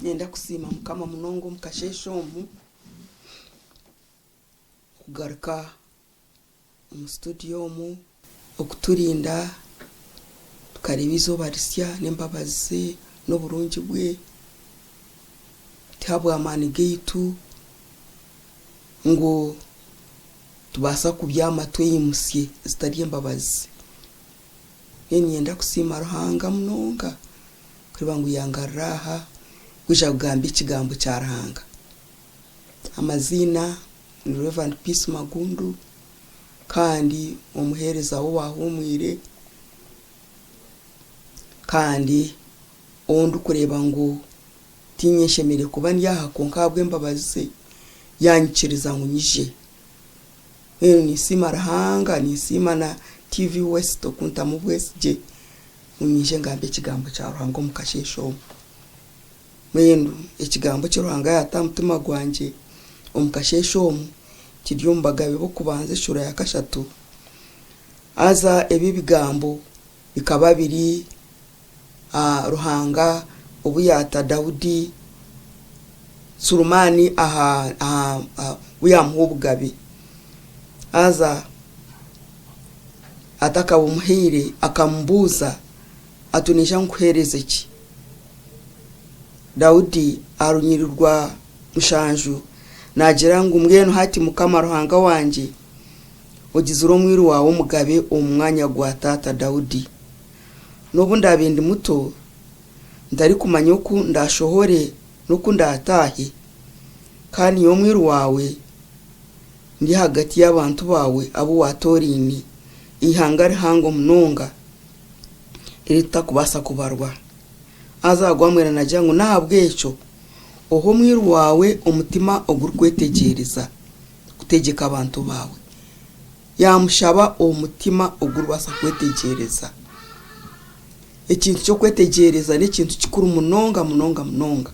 Niinyenda kusiima Mukama munonga omu kasheeshe omu kugaruka omu situdiyo omu okuturinda tukareeba eizooba risya n'embabazi ze n'oburungi bwe tihabw'amaani gaitu ngu tubaasa kubyama tweyimutsye zitari embabazi ze. Mbwenu niinyenda kusiima Ruhanga munonga kureeba ngu yangarura aha kwija kugamba ekigambo kya Ruhanga. Amaziina ni Rev. Peace Magundu kandi omuheereza w'owahuumwire kandi ou ndikureeba ngu tiinye nshemereire kuba ndi aha kwonka ahabw'embabazi ze yanyikiriza ngu nyije. Mbwenu ninsiima Ruhanga, ninsiima na TV West okuntamu obwesigye ngu nyije ngambe ekigambo kya Ruhanga omu kasheeshe omu. Mbwenu ekigambo eki Ruhanga yaata aha mutima gwangye omu kasheeshe omu kiri omu Bagabe b'okubanza eshuura ya kashatu. Haza ebi ebigambo bikaba biri Ruhanga obu yaata Daudi, Sulemaani aha obu yaamuha obugabe. Haza atakabumuhaire akamubuuza ati, Noija nkuheereze ki? Daudi aha runyiriri rwa mushanju naagira ngu, Mbwenu hati Mukama Ruhanga wangye, ogizire omwiru waawe omugabe omu mwanya gwa taata Daudi. N'obu ndaabe ndi muto, ntarikumanya oku ndaashohore n'oku ndaataahe, kandi nyowe omwiru waawe ndi ahagati y'abantu baawe abu waatooraine, eihanga rihango munonga eritutakubaasa kubarwa. Haza ago amwera naagira ngu, N'ahabw'ekyo ohe omwiru waawe omutima ogurikwetegyereza kutegyeka abantu baawe. Yaamushaba omutima oguribaasa kwetegyereza. Ekintu ky'okwetegyereza n'ekintu kikuru munonga munonga munonga.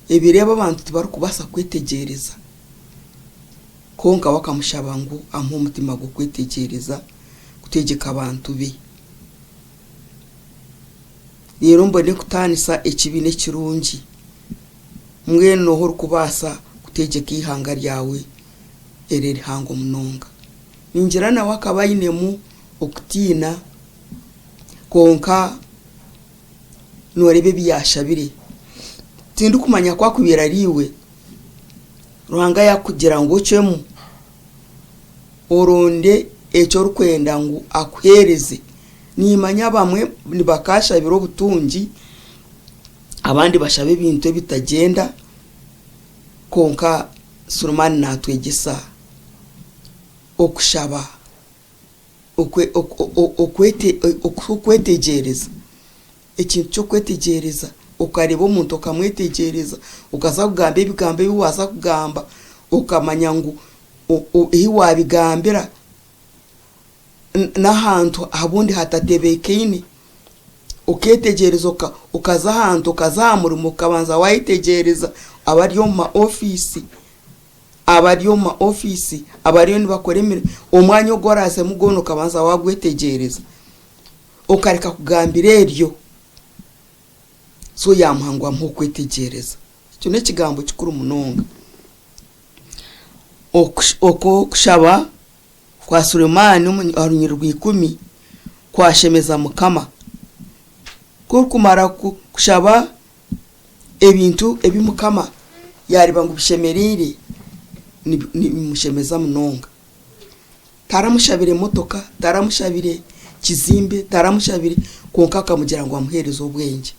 Ebiro ebi abantu tibarikubaasa kwetegyereza. Kwonka we akamushaba ngu amuhe omutima gw'okwetegyereza kutegyeka abantu be. Reero mbone kutaanisa ekibi n'ekirungi. Mbwenu n'oha orikubaasa kutegyeka eihanga ryawe eri erihango munonga? Ningira nawe akaba ainemu okutiina, kwonka nooreeba ebi yaashabire. Tindikumanya ku akubaire ari iwe, Ruhanga yaakugira ngu ocwemu, oronde eki orikwenda ngu akuheereze. Niimanya abamwe nibakaashabira obutungi, abandi bashaba ebintu ebitagyenda, kwonka Sulemaani naatwegyesa okushaba okwetegyereza, ekintu ky'okwetegyereza, okareeba omuntu okamwetegyereza, okaza kugamba ebigambo ebi waaza kugamba, okamanya ngu ehi waabigambira n'ahantu ahabundi hatatebeekaine, okeetegyereza okaza ahantu okaza aha murimo okabanza waayetegyereza abari omu ma ofiisi abari omu ma ofiisi abariyo nibakora emirimo, omwanya ogu oraazemu gwona okabanza waagwetegyereza, okareka kugambira eryo, so yaamuha ngu amuhe okwetegyereza. Ekyo n'ekigambo kikuru munonga. Okushaba kwa Sulemaani aha runyiriri rw'ikumi kwashemeza Mukama. Ku orikumara kushaba ebintu ebi Mukama yaareeba ngu bishemereire, nibimushemeza munonga. Taramushabire motoka, taramushabire kizimbe, taramushabire kwonka akamugira ngu amuheereze obwengye.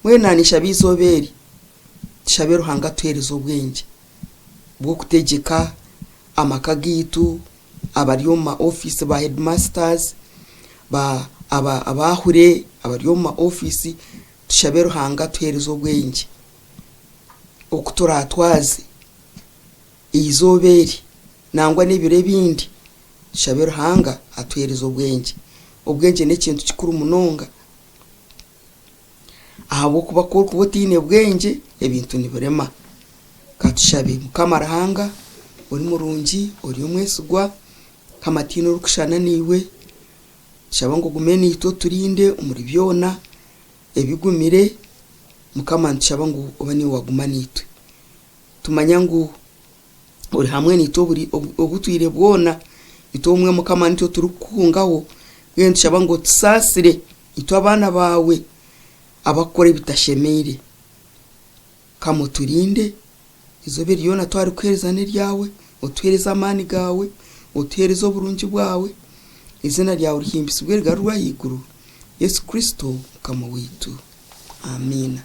Mbwenu naanye ninshaba eizooba eri, tushabe Ruhanga atuheereze obwengye bw'okutegyeka amaka gaitu, abari omu ma ofiisi ba headmasters, ba abaahure abari omu ma ofiisi, tushabe Ruhanga atuheereze obwengye oku turaatwaze eizooba eri nangwa n'ebiro ebindi, tushabe Ruhanga atuheereze obwengye. Obwengye n'ekintu kikuru munonga ahabw'okuba ku orikuba otaine bwengye ebintu nibirema. Ka tushabe. Mukama Ruhanga ori murungi, ori omwesigwa, Mukama tihaine orikushushana naiwe, nitushaba ngu ogume naitwe oturinde omuri byona ebigumire. Mukama nitushaba ngu obe niiwe waguma naitwe. Tumanya ngu ori hamwe naitwe oburi obutwire bwona, itwe obumwe Mukama nitwe turikukuhungaho, mbwenu nitushaba ngu otusaasire itwe abaana baawe abakukora ebitashemeire. Mukama oturinde, eizooba eri ryona twarikuheereza n'eryawe, otuheereze amaani gaawe, otuheereze oburungi bwawe, eiziina ryawe rihimbisibwe rigarurwe ahaiguru, Yesu Kristo Mukama waitu. Amiina.